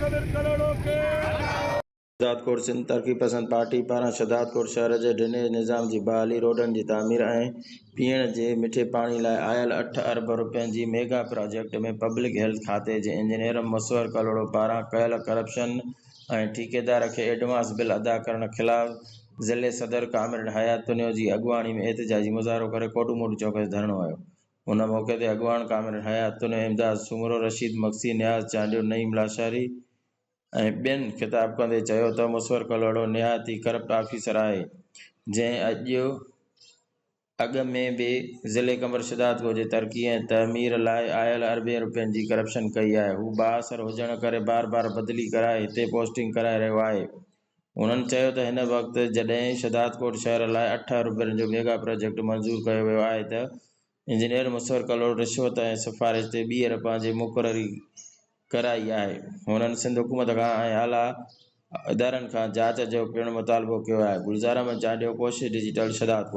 مصور ڪلهوڙو کي. شهدادڪوٽ، سنڌ ترقي پسند پارٽي پاران شهدادڪوٽ شهر جي ڊرينيج نظام جي بحالي، روڊن جي تعمير ۽ پيئڻ جي مٺي پاڻي لاء آيل اٺ ارب رپين جي ميگا پراجيڪٽ ۾ پبلڪ هيلٿ کاتي جي انجنيئر مصور ڪلهوڙو پاران ڪيل ڪرپشن ۽ ٺيڪيدار کي ايڊوانس بل ادا ڪرڻ خلاف ضلعي صدر ڪامريڊ حيات تنيو جي اڳواڻي ۾ احتجاجي مظاهرو ڪري ڪوڏو موڏ چوڪ تي ڌرڻو هنيو. ان موقعي تي اڳواڻ ڪامريڊ حيات تنيو، امداد سومرو، رشيد مگسي، نياز چانڊيو، نعيم لاشاري ۽ ٻين خطاب ڪندي چيو ته مصور ڪلهوڙو نهايت ئي ڪرپٽ آفيسر آهي، جنهن اڳ ۾ به ضلعي قمبر شهدادڪوٽ جي ترقي ۽ تعمير لاء آيل اربين رپين جي ڪرپشن ڪئي آهي، هو بااثر هجڻ ڪري بار بار بدلي ڪرائي هتي پوسٽنگ ڪرائي رهيو آهي. هنن چيو ته هن وقت جڏهن شهدادڪوٽ شهر لاء اٺ ارب رپين جو ميگا پراجيڪٽ منظور ڪيو ويو آهي ته انجنيئر مصور ڪلهوڙو رشوت ۽ سفارش تي ٻيهر پنهنجي مقرري ڪرائي آهي. هنن سنڌ حڪومت کان ۽ اعليٰ ادارن کان جاچ جو پڻ مطالبو ڪيو آهي. گلزار احمد چانڊيو، ڪوشش ڊجيٽل، شهدادڪوٽ.